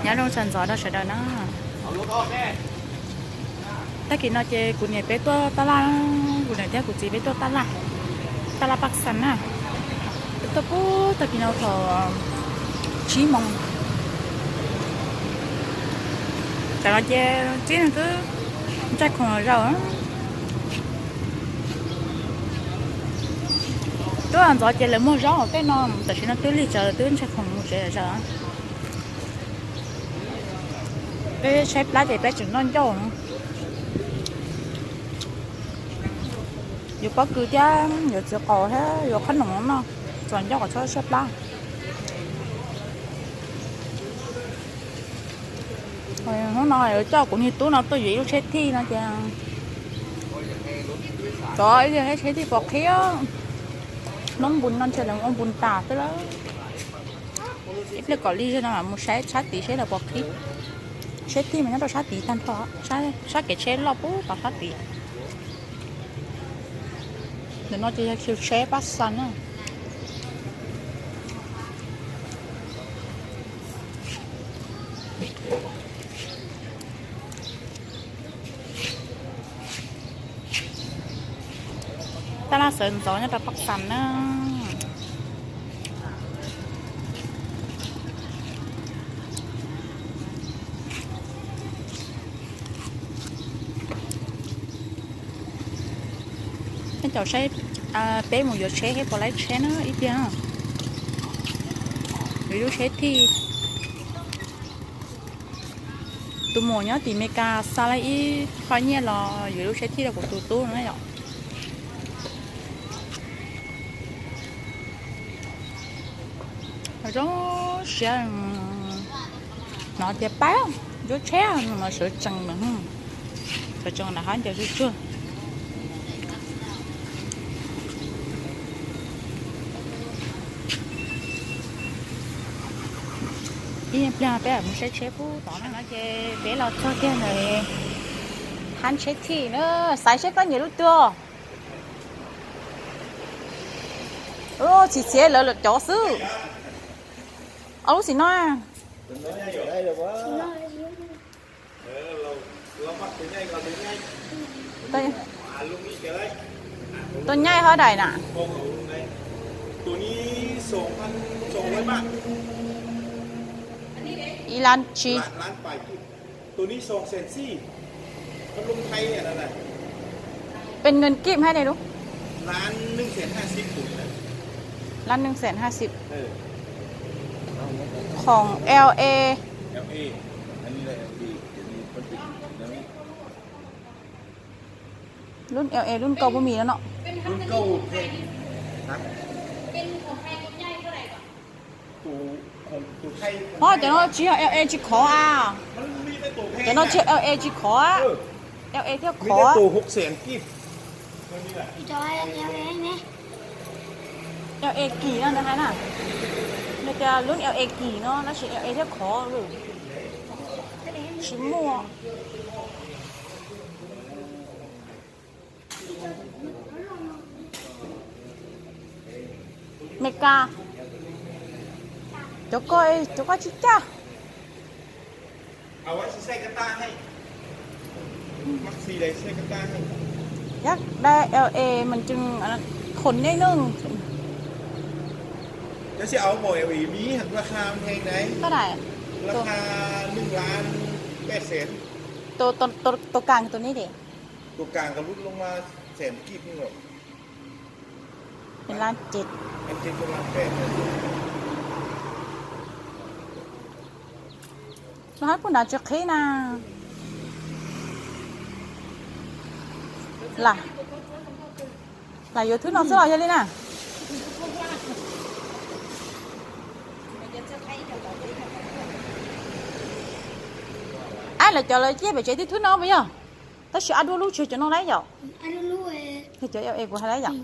Nyob zoo sawv ntxov rau sawv daws na. Tag kis no ces kuv niam peb tuaj taj laj, kuv niam thiab kuv txiv peb tuaj taj laj, taj laj Paj Xas na. Peb tuaj pub tag kis no thaum tsib moos. Tam no ces tib neeg twb ntsaj khoom zaum. Twb ntxov ces lawv muag zaub hauv tej no, tam sim no twb lig tsawv lawv twb ntsaj khoom mus tsev zaum. Peb tshaib plab ces peb tseem noj ncauj no. Yuav pob kws thiab yuav txiv qaub thiab yuav qhob noom no, txaus ncauj kom txhob tshaib plab. Hnub no yuav coj kuv niag tub no tuaj yuav ib lub tsheb thij no ces tov ib tsheb thij pos qhib. Noob npus no ntshe lawv ua npus tas xwb lawm. Ib pliag kom lig zog no mam mus saib sab tid seb lawv pos qhib. Tsheb thij mas nyob rau sab tid tag nrho, sab kev tsheb loj puag tom sab tid. Ntawm no ces yog khiv tsheb Paj Xas na. Taj laj sawv ntxov nyob rau Paj Xas na. Neb caum saib peb mus yuav tsheb thiab puas laib tsheb na ib pliag. Yuav lub tsheb thij. Tus muam nyob tim Meskas xa lawm ib qho nyiaj los yuav lub tsheb thij rau kuv tus tub no yom. Zoo siab no tias pab yuav tsheb no mas sawv tsees lawm, sawv tsees lawm hab ncaws tsuag tsuag. Ib pliag peb mus saib tsheb pub tod no ces peb los txog kiag ntawm hab tsheb thij na, xaiv seb koj nyiam lub twg. Txhim txhiav lawv cov xwb. Ob lub xim no. Tus nyaij hov dais na. Ib lab tsib. Pes nws kib hab ne lub. Lab neeg xees hab xib. Khoom L A. Lub L A lub nkauj puab mis no no. Ho cov no tsis yog L A tsis khov a. Cov no tsis yog L A tsis khov. L A thiaj khov. L A kim no ntag hais na. Nws tias lub L A kim no tab sis L A thiaj khov. Tsis muaj. Meskas, cov ko, cov ko tsis caj. Yog dai L A mas tseem khon nej nug. Tab sis tus kas tus neb ces. Lab ces. Los hab puag nrad tsis qhib na. Lam yuav thwb no xwb los yog li na. Ab, lawv cov lawv ciaj pem tsev twb thwb no puas yog? Tab sis ab dua lub tsis yog cov no lawm yom. Yog cov L A kuv hais lawm yom.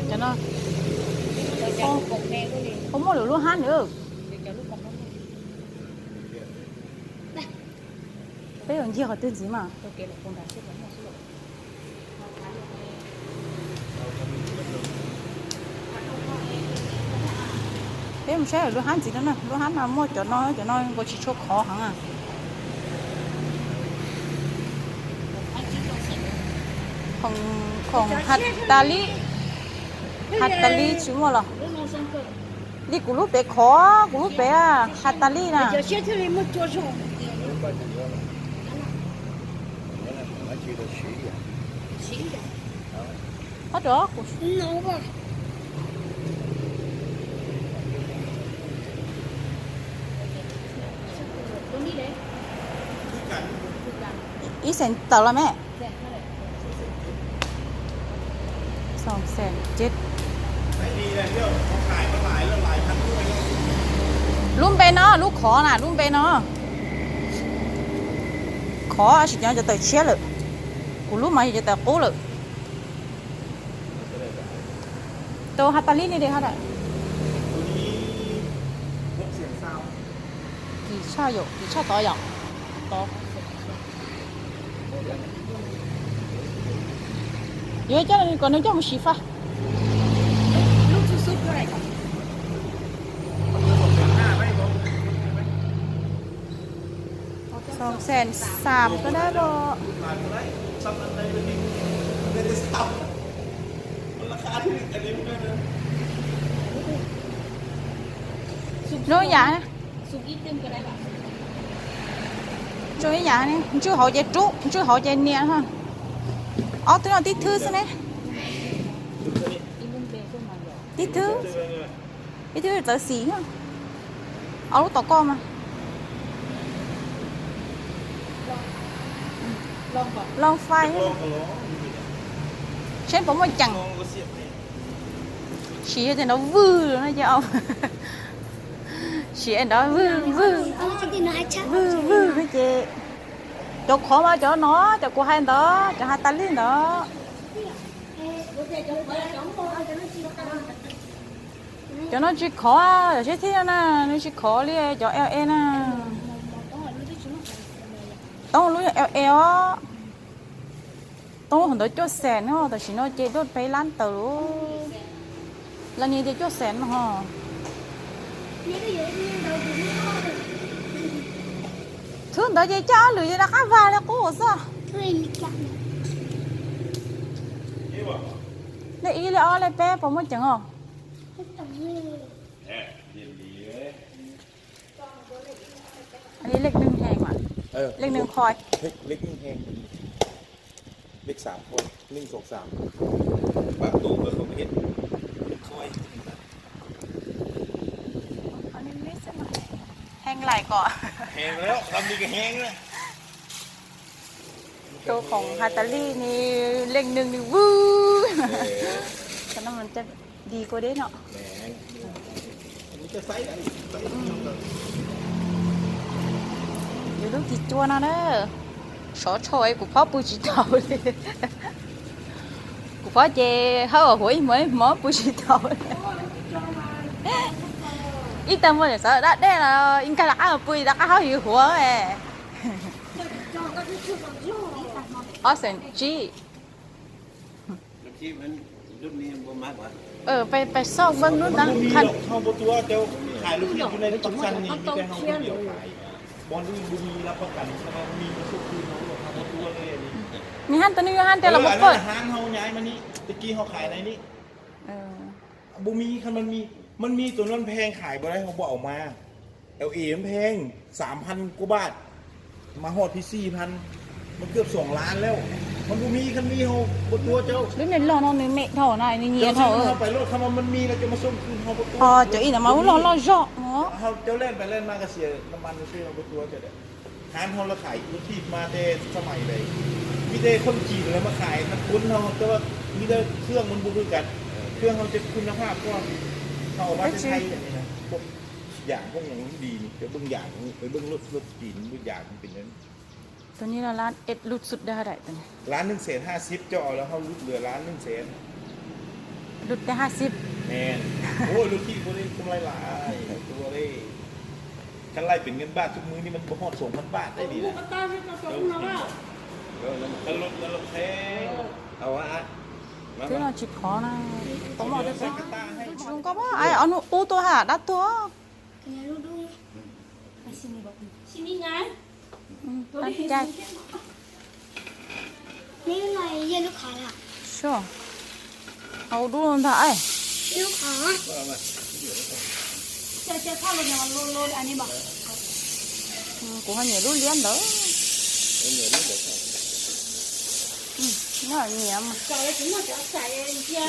Cov no, puas muaj lwm lub hab nws. Peb yuav ncig qhov twg ntxiv mas. Peb mus saib lub hab ntxiv no na, lub hab no muaj cov no, cov no nkaus tsis tshua khov heev. Khoom, khoom has tas li, has tas li tsis muaj los. Li kuv lub pem khov, kuv lub pem has tas li na. Ob rov kuv ib xees tawm los me. Lub npe no, lub khov na, lub npe no. Khov tab sis cov no cov tawm tshiab lawm. Kuv lub mas yog cov tawm qub lawm. Tau has tas li ni de ha da. Kim tshaj yom, kim tshaj tod yom. Tod. Yuav coj kom nws coj mus sim faj. Xoom xees xam ko dab los. Zoo ib yam, zoo ib yam ne, ntswj hauv ces rub, ntswj hauv ces nias. Ob tug no tib thwb xwb ne. Tib thwb, ib thwb txawv xim. Ob lub tom koj mas. Loo fais. Seb puas muaj ceem. Siv tias nrov vwg no ces, siv nrov vwg vwg, vwg vwg no ces. Cov khov mas cov no, cov kuv hais ntawd, cov has tas li ntawd. Cov no tsis khov, cov seb thiab na, nws tsis khov li cov L A na. Toob lub yog L A os. Toob lub hov ntawd cuaj xees no, tam sim no ces dua peb lab tawm lawm. Los nias tias cuaj xees no ho. Thwb ntawd ces coj ob lwm ces rov qab vag li qub xwb. Lej ib, lej ob, lej peb puas muaj ceem os? Lej neeg heev mas. Lej neeg khoi. Heev lais kom. Rau khoom has tas li ni, lej neeg ni vwg. Cov no mas di kua deb no. Yus lub kis cua no na, sov tshau kuv phob pw tsis tau li. Kuv phob ces hawb huav ib hmos ib hmos pw tsis tau. Ib tag hmo niam xav dab dej los ib nkag rov qab pw rov qab hawb yus huav. Ob xees tsib. Peb xauj npee lub ntawd. Nws hab tus nws yuav hab tias los mus pawj. มันมี มันมีตัวนั้นแพงขายบ่ได้ เขาบ่เอามา แอลเอ มันแพง สามพันกว่าบาท มาฮอดที่ สี่พัน มันเกือบ สองล้านแล้ว มันบ่มี คันมี เขาบ่ตัวเจ้า Lub niag log no nws me dhau na, nws nyias dhau. เขาไปรถ คันว่ามันมี แล้วจะมาส่งคืน เขาบ่ตัว Ho cov ib ntawd mas lub log loj zog no. เขา เจ้าแล่นไปแล่นมาก็เสียน้ำมันซื่อ เขาบ่ตัวเจ้าเด้อ ร้านเขาละขายรถถีบมาแต่สมัยใด มีแต่คนจีนแล้วมาขาย นักบุญเขา แต่ว่ามีแต่เครื่องมันบ่คือกัน เครื่องเขาจะคุณภาพกว่า เขาเอามาจากไทย อันนี้นะ พวกยางพวกอย่างมันดีนี่ ไปเบิ่งยาง ไปเบิ่งรถ รถจีน เบิ่งยางมันเป็นอย่างนั้น Tus no lab ib lub สุด ได้เท่าไหร่ ตัวนี้ ล้านหนึ่งแสนห้าสิบ เจ้าเอาแล้ว เขาลดเหลือล้านหนึ่งแสน ลดได้ห้าสิบ แม่น โอ้ย รถถีบบ่ได้กำไรหลาย ตัวเลย คันไล่เป็นเงินบาททุกมื้อนี่มันบ่ฮอด สองพัน บาทได้นี่นะ เออ แล้วรถ แล้วรถแพง เอาวะ อ่ะ มา Twb no tsis khov na, tau moj twb xwb. Zoo nkauj, ob hnub qub tuaj ha, dab tuag. Ua dub ntag. Kuv ho nyiam lub liab ntawd. Nyiam, nyiam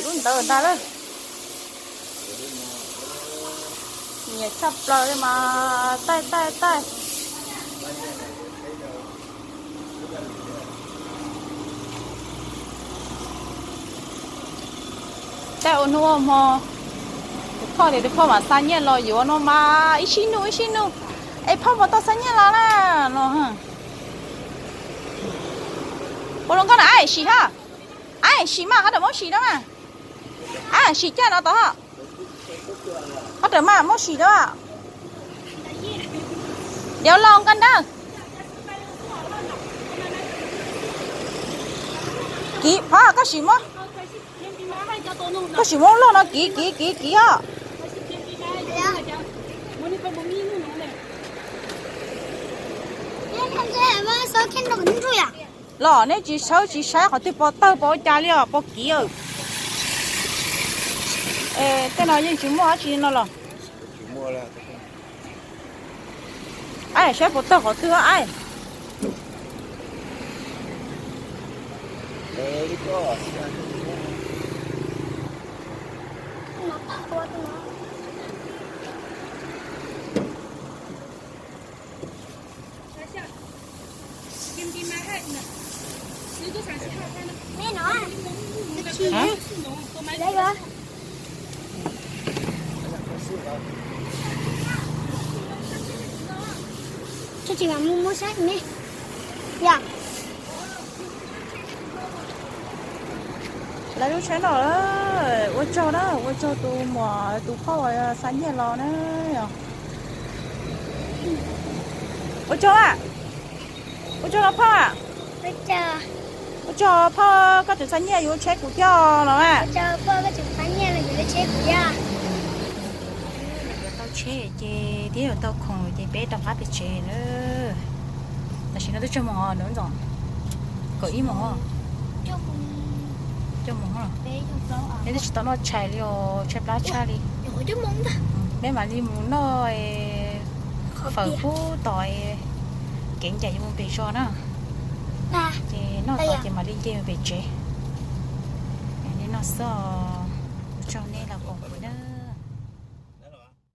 lub ntawd ntag lawm. Nyiam tshaj plaws li mas taij taij taij. Taij ua hnub ua hmo, tus phauj tias tus phauj mam xa nyiaj los yuav no mas ib sij nug ib sij nug, es phauj puas tau xa nyiaj los na no. Ua hluas nkauj na, ab sim hab, ab sim mas hab tawm muab sim na mas, ab sim caj no tod, hab tawm mas muab sim na. Diav los nqa ntawd. Kiv phov, koj sim muab, koj sim muab loj no kiv kiv kiv kiv os. Los neb tsis sawv tsis saib qhov twg pov tawg pov ua cas li os, pov kiv. Tej no yeej tsis muaj dab tsi no los. Ab saib pov tawg qhov twg ab. Tsis mam mus muab saib ne. Yog lawv lub tsheb no, ua tsaug na, ua tsaug tus muam tus phauj xa nyiaj los na. Ua tsaug, ua tsaug los phauj. Ua tsaug phauj, koj tseem xa nyiaj yuav tsheb kuv thiab los. Yuav tau tsheb ces thiab yuav tau khoom ces peb rov qab pem tsev na. Tam sim no twb tsawg moos os Ntxoov? Kaum ib moos. Coj moos. Neb twb tsis tau noj tshais li os, tshaib plab tshaj li. Peb mam li mus noj fawm pub tom kev ncaim yuav mus pem zos na. Ces noj tod ces mam li nce mus pem tsev. Li no xwb os. Ua tsaug nej